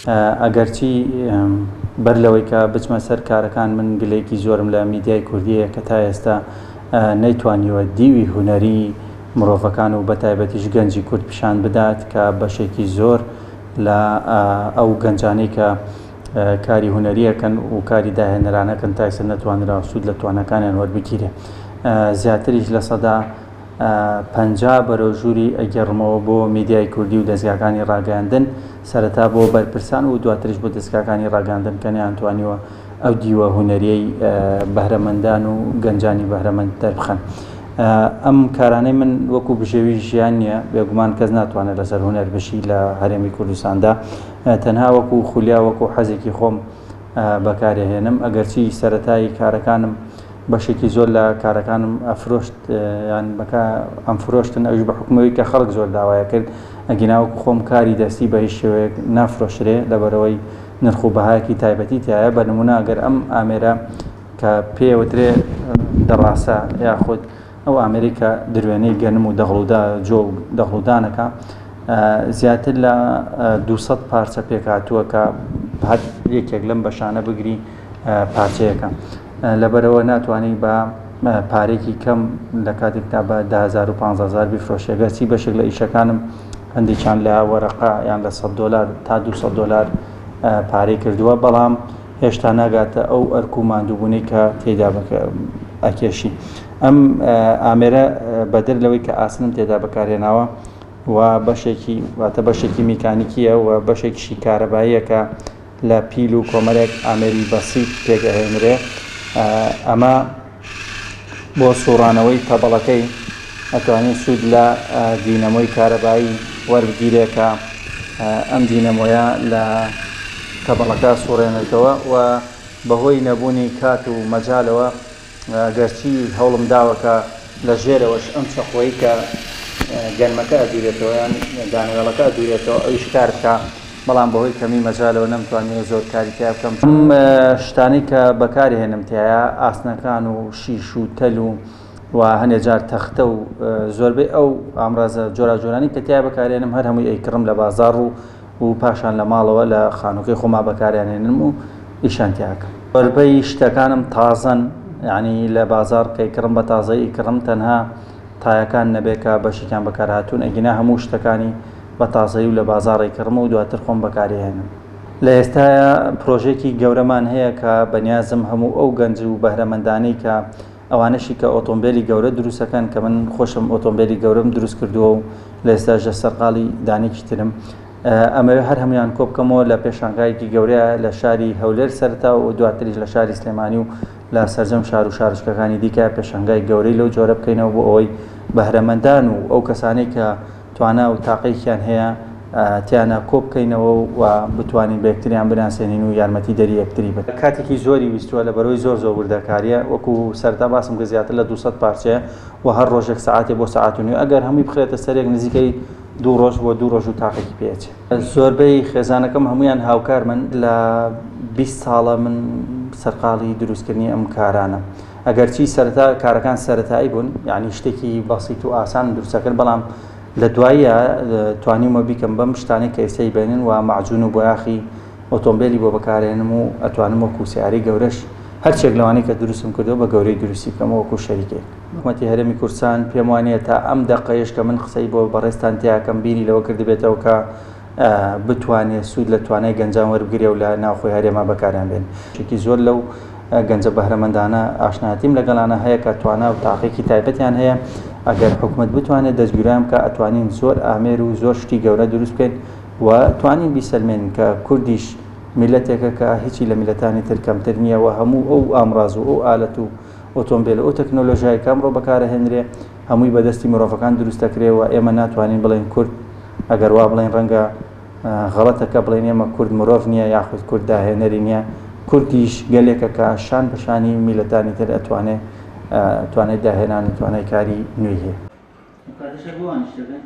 ئەگەرچی بەر لەوەی کە بچمە سەر کارەکان من گلەیەکی زۆرم لە میدیای کوردی هەیە کە تا ئێستا نەیتوانیوە دیوی هونەری مرۆڤەکان و بەتایبەتیش گەنجی کورد پیشان بدات کە بەشێکی زۆر لە ئەو گەنجانەی کە کاری هونەریەکەن و کاری داهێنەرانەکەن تا ئێستا نەتوانراوە سوود لە تواناکانیان وەربگیرێ زیاتریش 50% بەرەو ژووری ئەگێڕمەوە بۆ میدیای کوردی و دەزگاکانی ڕاگەیاندن، سەرەتا بۆ بەرپرسان و دواتریش بۆ دەزگاکانی ڕاگەیاندن کە نەیانتوانیوە ئەو دیوە هونەریەی بەهرەمەندان و گەنجانی بەهرەمەند دەربخەن. ئەم کارانەی من وەکو بژێوی ژیان نییە، بێگومان کەس ناتوانێت لەسەر هونەر بژی لە هەرێمی کوردستاندا، تەنها وەکو خولیا وەکو حەزێکی خۆم بەکارێهێنم، ئەگەرچی سەرەتای کارەکانم بەشێکی زۆر لە کارەکانم ئەفرۆشت یان بەکا ئەمفرۆشتن ئەویش بە حوکمەوەی کە خەڵک زۆر داوایە کرد ئەگینا وەکو خۆم کاری دەستی بە هیچ شێوەیەک نافرۆشرێ لەبەرەوەی نرخ و بەهایەکی تایبەتی تایە بە نمونە ئەگەر ئەم ئامێرە کە پێوترێ دەڕاسە یاخود ئەو ئامێرەی کە دروێنەی گەنم و دەغڵودا جۆ و دەغڵودانەکە زیاتر لە 200 پارچە پێکهاتووە کە هەر یەکێک لەم بەشانە بگری پارچەیەکە لەبەرئەوە ناتوانی بە پارەیەکی کەم لە کاتێکدا بە 10,000 و 15,000 بیفرۆشی گەرچی بەشێک لە ئیشەکانم هەندێکیان لە وەرەقە یان لە 100 دۆلار تا 200 دۆلار پارەی کردووە بەڵام هێشتا ناگاتە ئەو ئەرک و ماندووبوونەی کە تێدا ئەکێشی ئەم ئامێرە بەدەر لەوەی کە ئاسنم تێدا بەکارهێناوە و بەشێکی واتە بەشێکی میکانیکیە و بەشێکیشی کارەباییە کە لە پیل و کۆمەلێک ئامێری بەسیت پێک ئەهێنرێ ئەمە بۆ سوڕانەوەی تەبەڵەکەی ئەتوانین سوود لە دینەمۆی کارەبایی وەربگیرێ کە ئەم دینەمۆیە لە تەبەڵەکە سوڕێنێتەوە و بەهۆی نەبوونی کات و مەجالەوە گەرچی هەوڵم داوە کە لە ژێرەوەش ئەم چەقۆی کە گەنمەکە ئەدورێتەوە یان دانەوێڵەکە ئەدورێتەوە ئەویش کار بکا بەڵام بەهۆی کەمی مەجالەوە نەمتوانیوە زۆر کاری تیا بکەم. ئەم شتانەی کە بەکاری هێنم تیایا ئاسنەکان و شیش و تەل و و هەنێ جار تەختە و زۆربەی ئەو ئامرازە جۆراوجۆرانەی کە تیا بەکارێنم هەر هەمووی ئەیکڕم لە بازاڕ و و پاشان لە ماڵەوە لە خانووکەی خۆما بەکاریان هێنم و ئیشیان تیا ئەکەم. زۆربەی شتەکانم تازەن یانی لە بازاڕ کە ئەیکڕم بە تازەیی ئەیکڕم تەنها تایەکان نەبێ کە بەشێکیان بەکارهاتوون ئەگینا هەموو شتەکانی بە تازەیی و لە بازاڕ ئەیکڕم و دواتر خۆم بەکاری ئەهێنم. لە ئێستایا پرۆژەیەکی گەورەمان هەیە کە بەنیازم هەموو ئەو گەنج و بەهرەمەندانەی کە ئەوانەشی کە ئۆتۆمبێلی گەورە دروست ئەکەن کە من خۆشم ئۆتۆمبێلی گەورەم دروست کردووە و لە ئێستاشدا سەرقاڵی دانێکی ترم ئەمەوێ هەر هەمویان کۆبکەمەوە لە پێشانگایەکی گەورەیە لە شاری هەولێر سەرتا و دواتریش لە شاری سلێمانی و لە سەرجەم شار و شارۆچکەکانی دیکە پێشانگای گەورەی لەو جۆرە بکەینەوە بۆ ئەوەی بەهرەمەندان و ئەو کەسانەی کە توانا و تاقێکیان هەیە تیانا کۆبکەینەوە و بتوانین بە یەکتریان بناسێنین و یارمەتی دەری یەکتری بن. کاتێکی زۆری ویستووە لەبەرئەوەی زۆر زۆر وردەکاریە وەکو سەرەتا باسم کرد زیاتر لە 200 پارچەیە و هەر ڕۆژێک سەعاتێ بۆ سەعات و نیو ئەگەر هەمووی بخرێتە سەرێک نزیکەی دوو ڕۆژ بۆ دوو ڕۆژ و تاقێکی پێ ئەچێ. زۆربەی خێزانەکەم هەموویان هاوکارمن لە 20 ساڵە من سەرقاڵی دروستکردنی ئەم کارانەم ئەگەرچی سەرەتا کارەکان سەرەتایی بوون یعنی شتێکی بەسیت و ئاسان دروستەکرد بەڵام لە دواییە توانیومە بیکەم بەم شتانەی کە ئێستا ئەیبینن و مەعجون و بۆیاخی ئۆتۆمبێلی بۆ بەکارێنم و ئەتوانم وەکو سیارەی گەورەش هەرچێک لەوانەی کە دروستم کردووە بە گەورەی دروستی بکەم وەکو شەریکێک. حکومەتی هەرێمی کوردستان پێم وانییە تا ئەم دەقەیەش کە من قسەی بۆ بەڕێزتان تیاکەم بیری لەوە کردبێتەوە کە بتوانێ سوود لە توانای گەنجان وەربگرێ و لە ناوخۆی هەرێما بەکاریان بێنێ. بەشێکی زۆر لەو گەنجە بەهرەمەندانە ئاشنایەتیم لەگەڵیانە هەیە کە توانا و تاقێکی تایبەتیان هەیە، ئەگەر حکومەت بتوانێت دەستگیران بکا ئەتوانین زۆر ئامێر و زۆر شتی گەورە دروست بکەین و توانین بیسەلمێنین کە کوردیش میللەتێکە کە هیچی لە میللەتانی تر کەمتر نییە و هەموو ئەو ئامڕاز و ئەو ئالەت و ئۆتۆمبێل و ئەو تەکنۆلۆژیای کە ئەمڕۆ بەکارئەهێنرێ هەمووی بە دەستی مرۆڤەکان دروست دەکرێ و ئێمە ناتوانین بڵێین کورد ئەگەر وا بڵێین ڕەنگە غەڵەتە کە بڵێین ئێمە کورد مرۆڤ نییە یاخود کورد داهێنەری نییە کوردیش گەلێکە کە شان بە شانی میللەتانی تر ئەتوانێ توانای داهێنان و توانای کاری نوێی هەیە. ئەو کاتەشە بۆ وانیش دەبێ؟